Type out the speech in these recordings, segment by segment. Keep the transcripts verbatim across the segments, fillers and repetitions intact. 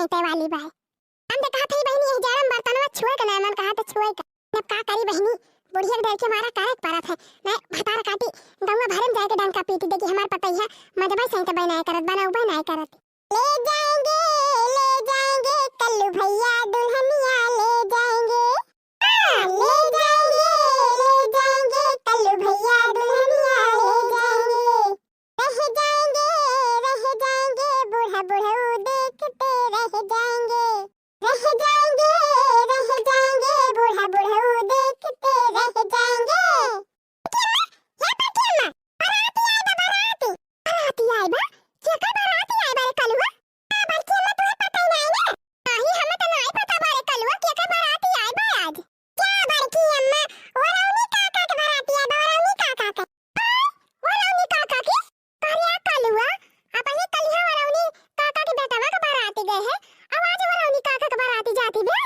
पीटे वाली बाय। हम तो कहत हई बहिनी, यही जाड़ा में बर्तनवा छुए के नाय मन कहत छुए के। अब का करी बहिनी, बुढ़िया के डर के मारा करे के परत है। नाय भतार काटी, गौवा भरे में जाके डंका पीटी, देखी हमार पतैया मजबा सहित बहिनाय करत, बनौबा नाय करत। ले जाएंगे, ले जाएंगे, कल्लू भैया दुल्हनिया ले जाएंगे। हाँ, ले जाएंगे, ले जाएंगे, कल्लू भैया दुल्हनिया ले जाएंगे। रह जाएंगे, रह जाएंगे, बूढ़ा बुढ़ऊ देखते रह जाएंगे। रह जाएंगे, रह जाएंगे, बूढ़ा बुढ़ऊ देखते रह जाएंगे। बड़की अम्मा, हे बड़की अम्मा, बराती आए बा, बराती। बराती आए बा? केकर बराती आए बा रे कलुआ? आ, बड़की अम्मा, तुहे पता ही नाई ना? नाही, हमें तो नाई पता बा रे कलुआ, केकर बराती आए बा आज। क्या बड़की अम्मा, वरौनी काका के बराती आए बा, वरौनी काका के। हाँ, वरौनी काका के? अरे कलुआ, अबहीं कलिहा वरौनी काका के बेटवा के बराती गए है, अब आज वरौनी काका के बराती जाती बे।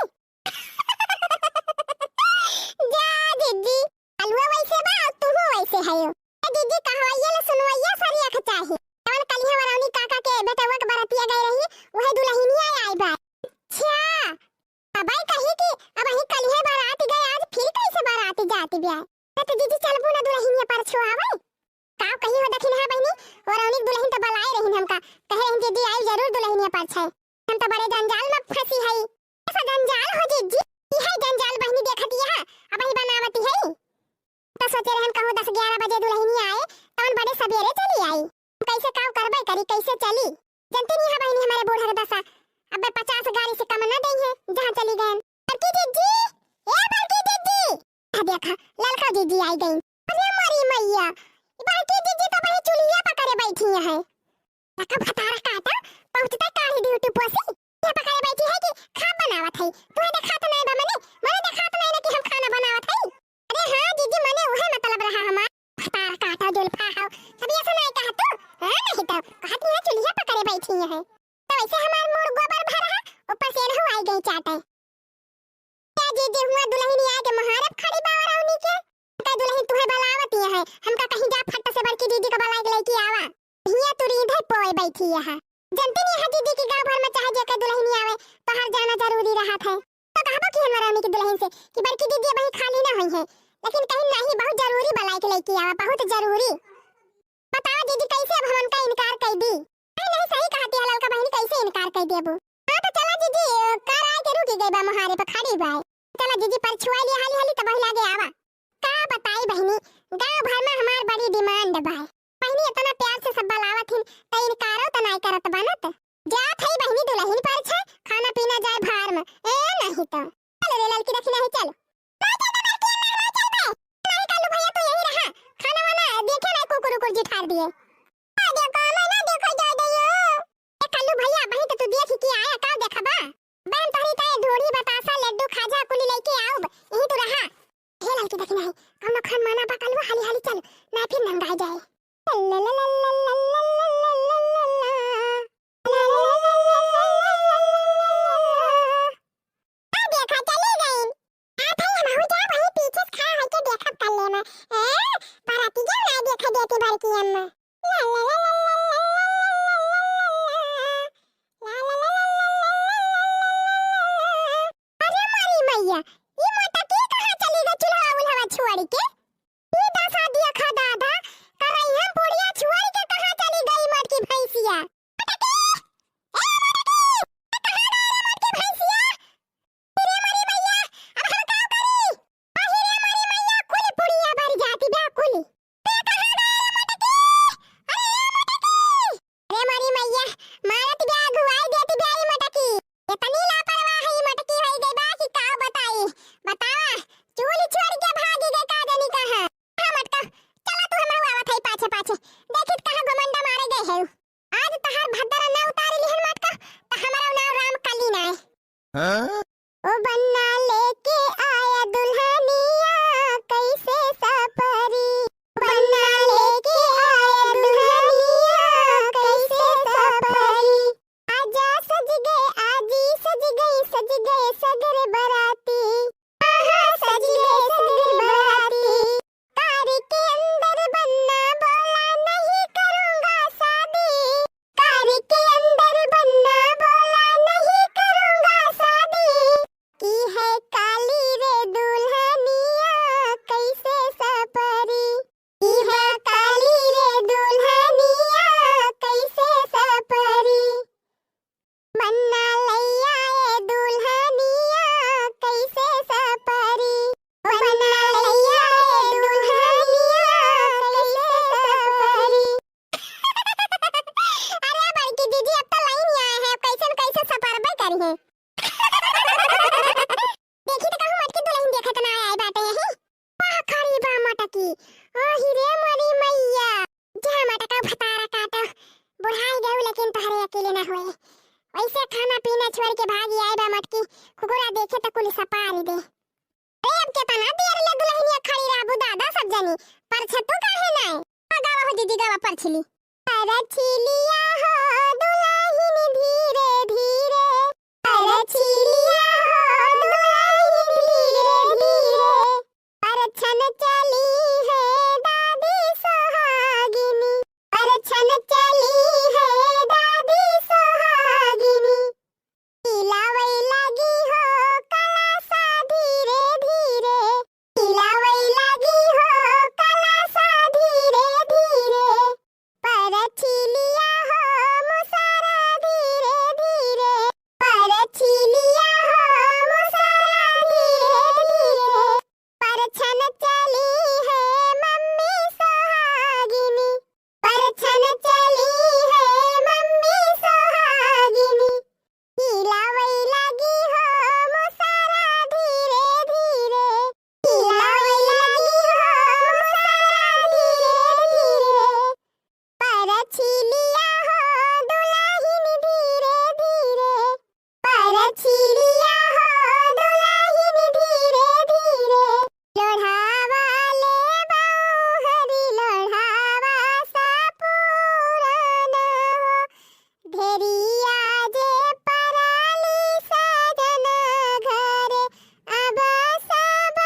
जा जिज्जी, कलुआ वैसे बा, अउर तुहू वैसे हयो। ए जिज्जी, कहवैया ले सुनवैया सरिया के चाही। जवन कलिहा वरौनी काका के बेटवा के बरतिया गए रही, उहे दुलहिनिया आई बा। अच्छा, अबे कही कि अबहीं कलिहे बराती गए, आज फिर कैसे बराती जाती बे? त जिज्जी चलबू ना दुलहिनिया परछो आवे? का कही हो दखिनहा बहिनी, वरौनी के दुलहिन त बलाए रहिन हमका, कहे रहिन जिज्जी आई जरूर दुलहिनिया परछे। हम त बड़े जंजाल में फंसी हई। ऐसा जंजाल हो जिज्जी, इहे जंजाल बहिनी देखत यह, अबहीं बनावती हई। त सोचे रहन कहूँ दस ग्यारह बजे दुलहिनिया आए, तवन बड़े सबेरे चली आई। कैसे काव करबे करी, कैसे चली? जनते नहीं है बहिनी हमारे बूढ़ा के दशा, अबे पचास गाड़ी से कम ना देई है, जहाँ चली गए। बड़की जिज्जी, ए बड़की जिज्जी, आ देखा, ललका जिज्जी आई गई। अरे मोरी मैया, बड़की जिज्जी तो वही चुलिया पकड़े बैठी है। लका भतारा काटा, पहुँचते काढ़ी ड्यूटी पोसी, ये पकड़े बैठी है कि खा बनावत है। तुम्हें देखात नहीं बा मने, मने देखात नहीं ना कि हम खाना बनावत है। अरे हाँ जिज्जी, मने उहे मतलब रहा हमार। भतार काटा जुल्फा हाव, तभी ऐसा नहीं कहा तू। हाँ नहीं तो, कहत नहीं है चुलिया पकड़े बैठी है। तो वैसे हमार मूड़ गोबर भर रहा, ऊपर से एनहू आई गई चाटे। क्या जिज्जी हुआ दुलहिनिया के मोहारे खड़ी बा वरौनी के? का दुलहिन तुहे बलावत है, हमका कहीं जा फट से बड़की दीदी का बलाए के लेके आवा। हिया तू रींधे पोए बैठी है। जनती नहीं है जिज्जी की गाँव भर में चाहे जेकर दुलहिनिया आवे, तोहार जाना जरूरी रहत है। तो कहबो कि हमार रानी की दुलहिन से कि बड़की दीदी अबहीं खाली ना होई है, लेकिन कहीं नहीं, बहुत जरूरी बलाए के लेके आवा, बहुत जरूरी। बतावा जिज्जी, कैसे अब हमन का इनकार कर दी? नहीं, नहीं, सही कहती है ललका बहिनी, कैसे इनकार कर देबू? हाँ, तो चला जिज्जी, कार आए के रुकी गई बा, मोहारे पे खड़ी बा। चला जिज्जी, परछुआ लिया हाली हाली, तब वही लागे आवा। का बताई बहिनी, गाँव भर में हमार बड़ी डिमांड बा। बहिनी, इतना प्यार से सब बलावत हिन, त इनकारो त नाय करत बनत। जात हई बहिनी दुलहिन परछे, खाना पीना जाए भार में। ए, नहीं तो। चल रे ललकी, देखी नहीं, चल। नहीं चल बे, बड़की अम्मा, नहीं चल बे। नहीं, कालू भैया, तू यही रहा। खाना वाना देखे ना, कुकुर उकुर जी ठार दिए। आ देखो, मैं ना देखो, जाए दियो। ए कालू भैया, वहीं तो तू देख के आया, का देखबा? बहन तोहरी ताई ढोढ़ी, बतासा, लड्डू, खाजा कुली लेके आउब, यहीं तू रहा। हे ललकी, देखी नहीं, कौनो खान माना बा कालू, हाली हाली चल, ना फिर नंगा जाए। आ देखा, चली गई। आ भाई, हम हो जा, वहीं पीछे से खड़ा होके देखब कर ले में। ए, बराती क्यों ना देखे देती बड़की अम्मा। अरे मोरी मैया, ई मोटकी कहाँ चली गई चूल्हा उल्हवा छोड़ के? ई दसा दिया खा दादा, करैया पुड़िया छोड़ के कहाँ चली गई मोटकी भैंसिया? मोटकी! ए मोटकी! ए कहाँ गई रे मोटकी भैंसिया? अरे मोरी मैया, अब हम का करी? अरे मोरी मैया, कुल पुड़िया बर जाती बा, कुल। ए कहाँ गई रे मोटकी? अरे मोटकी! अरे मोरी मैया, मारत बा, अगुवाई देती बा ई मोटकी। इतनी लापरवाह ई मोटकी होई गई बा कि का बताई। बतावा, चूल छोड़ के भागी गई का जानी कहाँ। हाँ मोटका, चला तू, हम आवत हई पाछे पाछे। देखित कहाँ घमंडा मारे गए है। आज तहार भद्दरा ना उतारी लिहन मोटका, त हमारा नाम राम कली नाय। हाँ? ओ बन्ना लेके आया दुल्हनिया कैसे सपरी। बन्ना लेके आया दुल्हनिया कैसे सपरी। आजा सज गए, आजी सज गई, सज गए सगरे बराती। आहा सज गए सगरे बराती। कार के अंदर बन्ना बोला नहीं करूँगा शादी। कार के अंदर बन्ना बोला नहीं पीले ना होए। वैसे खाना पीना छोड़ के भागी आए बा मटकी, कुकुरा देखे त कुल सपारी दे। अरे अब केतना देर ले दुलहिनिया खड़ी रहबू दादा सब जनी, परछतू काहे नाय? गावा हो दीदी, गावा परछिली। परछिलिया हो दुलहिन धीरे धीरे, परछिलिया हो दुलहिन धीरे धीरे, परछन चली है दादी सोहागिनी, परछन चली है दादी सोहागिनी। हिलावै लागी हो कलासा धीरे धीरे, हिलावै लागी हो कलासा धीरे धीरे। परछिलिया हो मुसारा धीरे धीरे, परछिलिया हो मुसारा धीरे धीरे। परछन चली है मम्मी सोहागिनी, परछन चली है मम्मी सोहागिनी। हिलावै लागी हो मुसारा धीरे धीरे, हिलावै लागी हो मुसारा धीरे धीरे। परछिलिया हो दुलहिन धीरे धीरे, परछिलिया हो दुलहिन धीरे धीरे। लोढ़ावा ले बउहरी लोढ़ावा सा पूरन हो, भेरिया जे पराली सजन घरे अब सब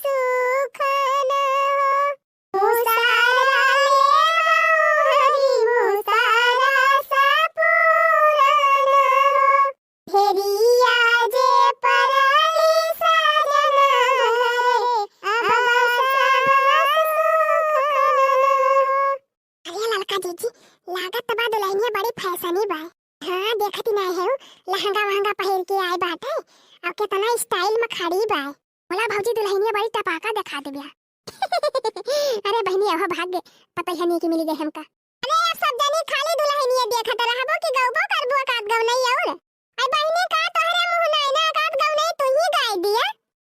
सुखन हो। मुसारा ले बउहरी मुसारा सा पूरन हो, भेरिया जे पराली सजन घरे अब सब सुखन हो। अरे ललका जीजी, लागत बा दुलहिनिया बड़ी फैशनी बा। हाँ, देखत ही नाय है, लहंगा वहंगा पहिर के आए बाटे, अब केतना style में खड़ी बा। बोला भौजी, दुलहिनिया बड़ी टपाका देखात बिया। अरे बहिनी, अहो भाग्य, पतोहिया नीक मिली गए हमका। अरे अब सब जनी खाली दुलहिनिया देखत रहबो कि गौबो करबो एकाध गौनई और? अरे बहिनी, का तोहरे मुँह नाय ना, एकाध गौनई तू ही गाय दिया।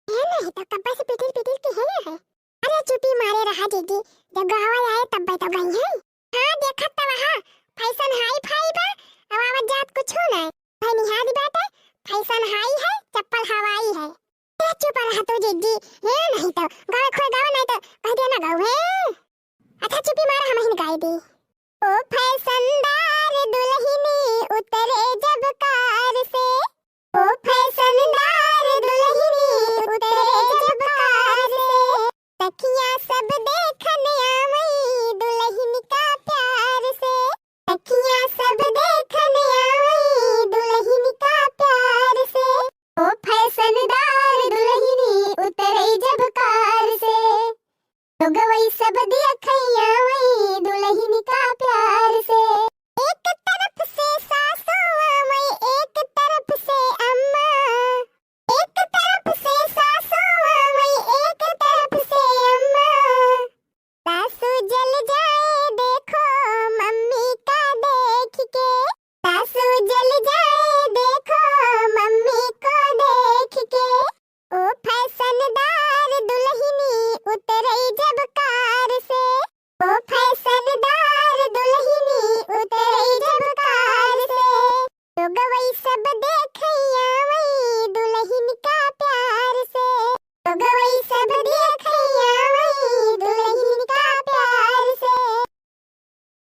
ए नहीं तो कब्बे से पिटिर पिटिर के है है। अरे चुपी मारे रहा जीजी, जब गावा आए तब्बे तो गई है। हाँ देखत तो वहाँ फैशन हाई फाई बा, अब आवत जात कुछ नाय। भाई निहारी बाटे, फैशन हाई है, चप्पल हवाई है। ए चुप रहा तू जीजी, ए नहीं तो गावे खोए गावे, नहीं तो कह दिया ना गावे। अच्छा चुपी मारा, हम ही गाय दी।